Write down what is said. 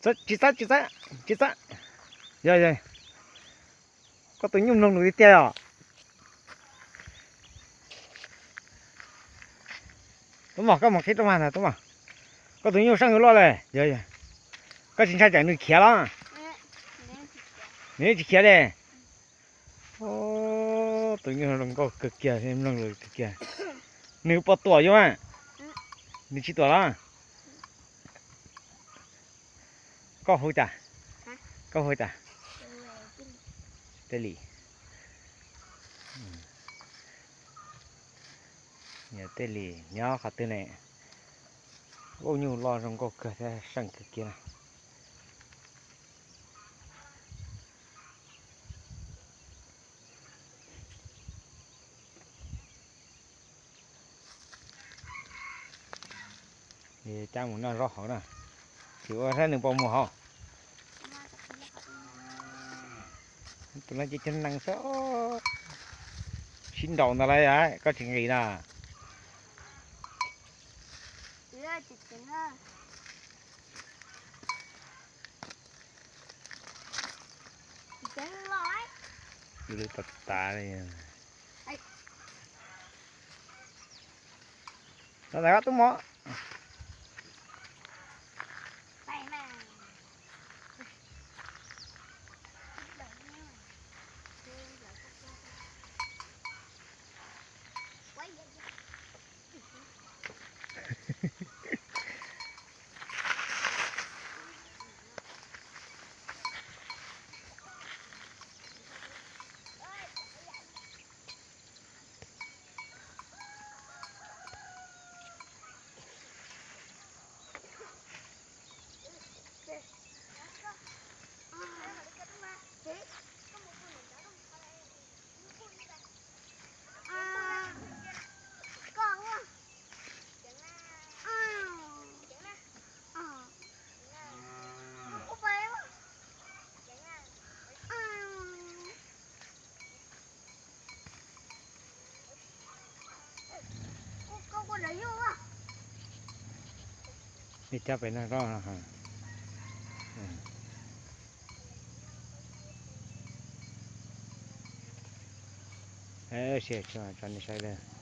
Tsis txawb, tsis txawb, tsis txawb. Yog, yog. Koj tus nyuj mloog lus tiag tiag os. Tub Mom, koj mus qhib rau mas ntag Tub Mom. Koj tus nyuj seej loj lawm. Yog, yog. Koj tsis ntshai tsam nws khiav los? Nws yeej tsis khiav li. Tus nyuj zoo nkauj kawg kiag, mloog lus kawg kiag. Nws puas tuam yus a? Nws tsis tuam los? Koj hu cas? Koj hu cas? Tej Lis. Tej Lis nyob qhov twg ne? Ub, nyuj loj zoo nkauj kawg thiab seej kawg kiag na. Cab mus noj zaub hauv na. Tsis ua saib nws puas mus hauv. Tus no ces cov nees xwb. Sib nraus ntawd lawm, koj tsis nqis na. Tus lwj tas tas li. Tau ntawd Tub Mom. Cab pem no koj. Sia tso nej saib.